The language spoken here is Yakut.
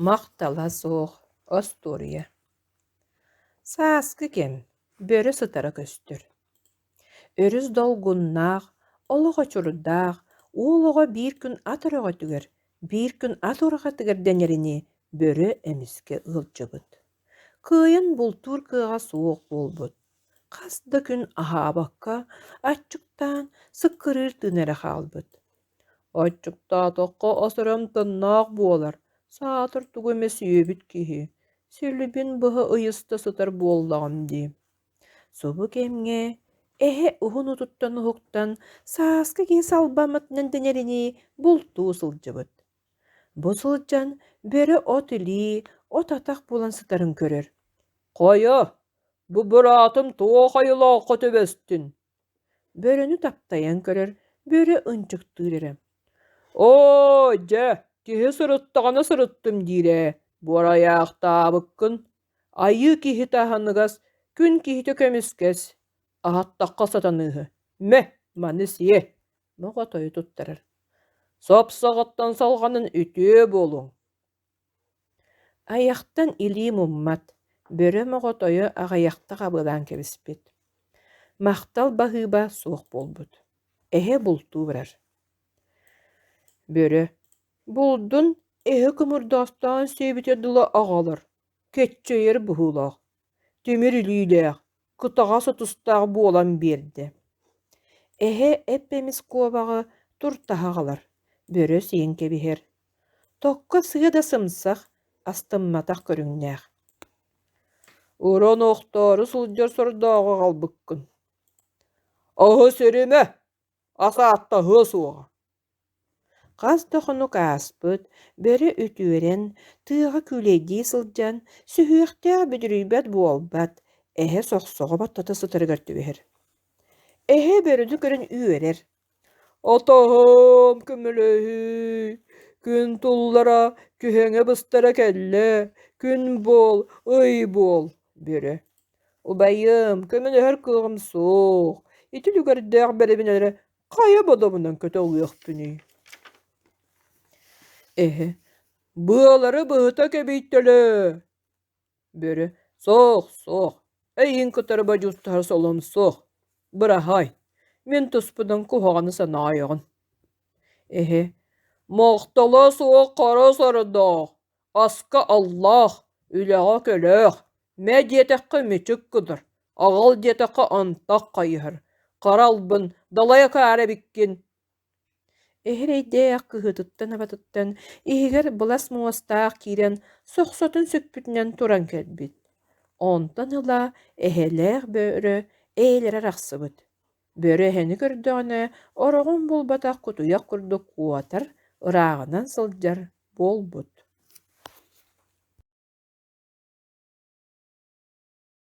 Махтала суох остуоруйа Сааскы кэм бөрө сытара көстөр. Өрүс долгуннаах, олох очурдаах, уол оҕо биир күн ат өрөҕөтүгэр, биир күн ат ураҕатыгар дэнэринии бөрө эмискэ ыалдьыбыт. Кыайан бултуур кыаҕа суох буолбут. Хас да күн аһаабакка, аччыктаан, сыккырыыр тыына эрэ хаалбыт. Аччыктаатахха ас эрэ амтаннаах буолар, саатар тугу эмэ сиэбит киһи, силибин быһа ыйыста сытар буоллаҕым дии. Субу кэмҥэ эһэ уһун утуттан уһуктан, сааскы киһи салбаммытынан дэнэринии бултуу сылдьыбыт. Бу сылдьан бөрө от илии, от атах буолан сытарын көрөр. «Хайа, бу быраатым туох айылаахха түбэстин?» Бөрөнү таптайан көрөр, бөрө ынчыктыыр эрэ: «Оо, дьэ, киһи сырыттаҕына сырыттым диир ээ, буорайаахтаабыккын. Айыы киһитэ аһыныгас, күн киһитэ көмүскэс. Аһаттахха сатаныыһы. Мэ, маны сиэ!» Моҕотойу туттарар. «Сап-саҕаттан салҕанан үтүө буолуҥ!» Айахтан илии муммат, бөрө моҕотойу аҕыйахта хабыалаан кэбиспит. Махтал баһыыба суох буолбут. Эһэ бултуу барар. Бөрө булдун эһэ кымырдаҕастаан сиэбитэ дылы аҕалар, кэччэйэр быһыылаах, тимир илиилээх, кытаҕас ытыстаах буолан биэрдэ. Эһэ эп-эмис куобаҕы туртаһа аҕалар, бөрө сиэн кэбиһэр. Токко сыа да сымсах, астымматах көрүҥнээх. Уран охтоору сылдьар сордооҕу аҕалбыккын. Аһы сиримэ, ас ааттаһыа суоҕа. Хас да хонук ааспыт, бөрө үтүөрэн, тыаҕа күүлэйдии сылдьан, сүһүөхтээх бүдүрүйбэт буолбат, эһэ сохсоҕо баттата сытарыгар түбэһэр. Эһэ бөрөнү көрөн үөрэр, Отоһум көмөлөһүй, күн туллара, күһэҥэ быстара кэллэ, күн буол, ый буол, бөрө. Убайым, көмөлөһөр кыаҕым суох, ити үлүгэрдээх бэрэбинэлэри хайа бодобунан көтөҕүөхпүнүй? Эһэ, быалары быһыта кэбийтэлээ, Бөрө: «Суох, суох, эйигин кытары бодьуустаһар солом суох, быраһаай, мин туспунан куһаҕаны санаайаҕын» Эһэ: «Мохтоло суох хара сордоох, аска аллаах, үлэҕэ көлөөх, мэ диэтэххэ мүчүк гынар, аҕал диэтэххэ антах хайыһар, хара албын, далай акаары эбиккин» Эһэрэйдээх кыһыытыттан-абатыттан иһигэр былас муостаах киирэн сохсотун сүкпүтүнэн туран кэлбит. Онтон ыла эһэлээх бөрө эйэлэрэ арахсыбыт. Бөрө эһэни көрдөҕүнэ ороҕун булбатах кутуйах курдук куотар, ырааҕынан сылдьар буолбут.